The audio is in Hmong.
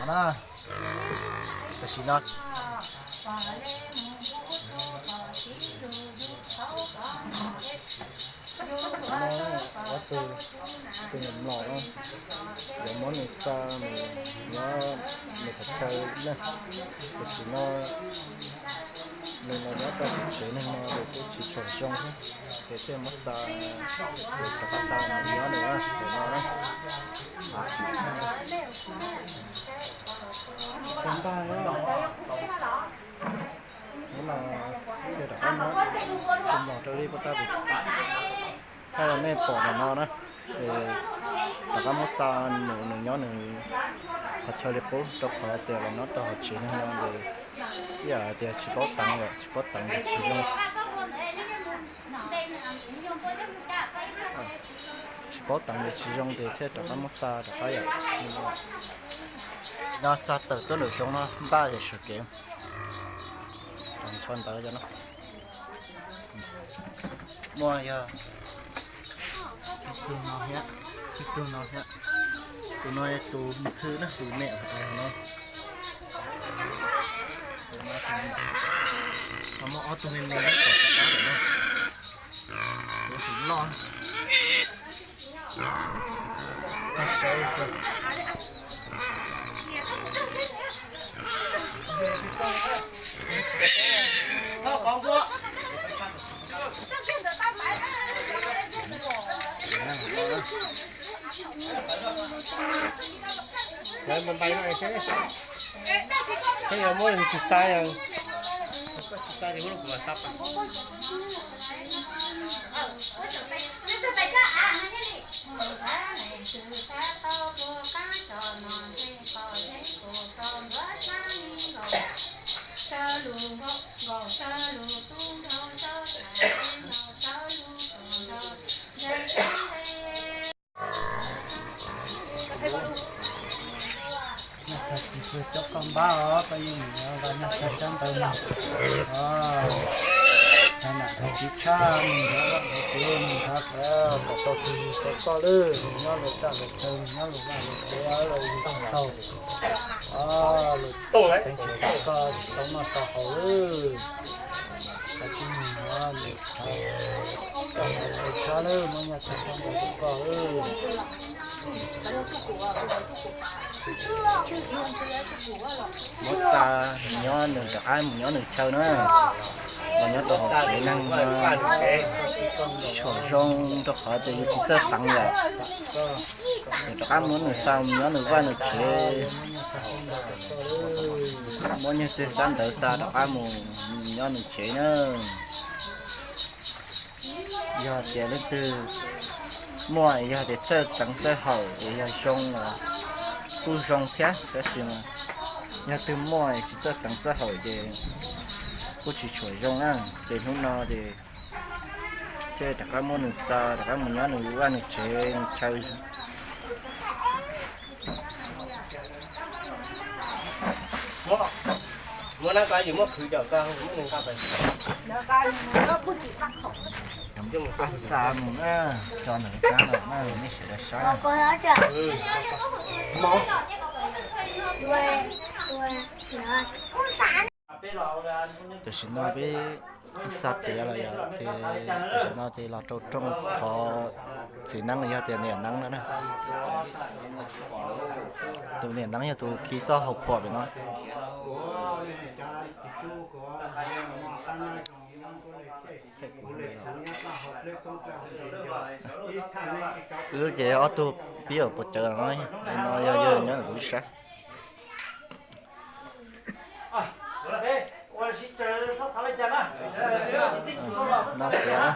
Na, tam sim no, no, ob tug, tus niam mlom no, yuav muab nws xa mus nyob nws qhov chaw na. Tam sim no nws los nyob rau hauv tsev neeg no ces kuj tsis tshua zoo thiab, ces thiaj muab xa, rov qab xa mus nyob nws qhov no na. Hnub no thiaj rov qab muab tus mlom rau li pab tab vim thaij rau nej pom ntawm no na. Rov qab muab xa mus nws nyob nws qhov chaw li qub rau qhov tias los nyob rau hauv tsev neeg no ces ib yam tias tsis paub teev lawm, tsis paub teev ces tsis zoo. Tsis paub teev ces tsis zoo ces thiaj rov qab muab xa rov qab yom. No xa tawm tuaj nraum zoov no npaj yog sawv kev. Ntsho ntawd no. Muaj yog ib tug no thiab, ib tug no thiab. Tus no yog tus ntxhw na, tus me no. Ho muaj ob tug me me nyob tom qab lawm na. Tus tus loj. Lawv npais npais no seb, seb yog muab tsis xa, tsis xa ces muab lub kuv xa pas. Nyaj txag tsis txog cov koj npab os, koj yeej nim nyob nqa nyaj txag sab ntawd mus. Nam tag tsis tshaj mus nrad vaj nrad tsev mus nrad, kom tau tus yug tau koj lawm, nws nyob lawv txaj lawv chaw, nws nyob lawv vaj lawv tsev los yug tau. Lawv teev tsis tau koj tau noj tau haus lawm. Tsis mus nrad, tsis tshaj lawm, muab nyaj txag sab ntawd rau koj lawm. Muab xa nws nyob nws rov qab mus nyob nws chaw na. Los nyob rau hauv tsev neeg no tsis tshua zoo rau qhov tias yus tsis txawj teev lawm. Nws rov qab muab nws xa mus nyob nws vaj nws tsev. Muab nyaj txag sab ntawd xa rov qab mus nyob nws tsev na. Yog tias leej twg muaj, yog tias txawj teev txawj haum es yog zoo los kuj zoo thiab, tab sis mas yog twg muaj tsis txawj teev txawj haum ces kuj tsis tshua zoo na. Ces hnub no ces thiaj rov qab muab nws xa rov qab mus nyob nws vaj nws tsev nws chaw. Xa mus na, tso nws qab no na, nej sawv daws saib. Tam sim no peb xa tiav los yog ces tam sim no ces los rau rooj thov txiv neeb los yog tias niam neeb no na. Tus niam neeb yog tus khi txoj hauv phuam pem no. Wb ces ob tug pib puas cawv no, no yog yawg nyob ntawm kuv ib sab. No tiav.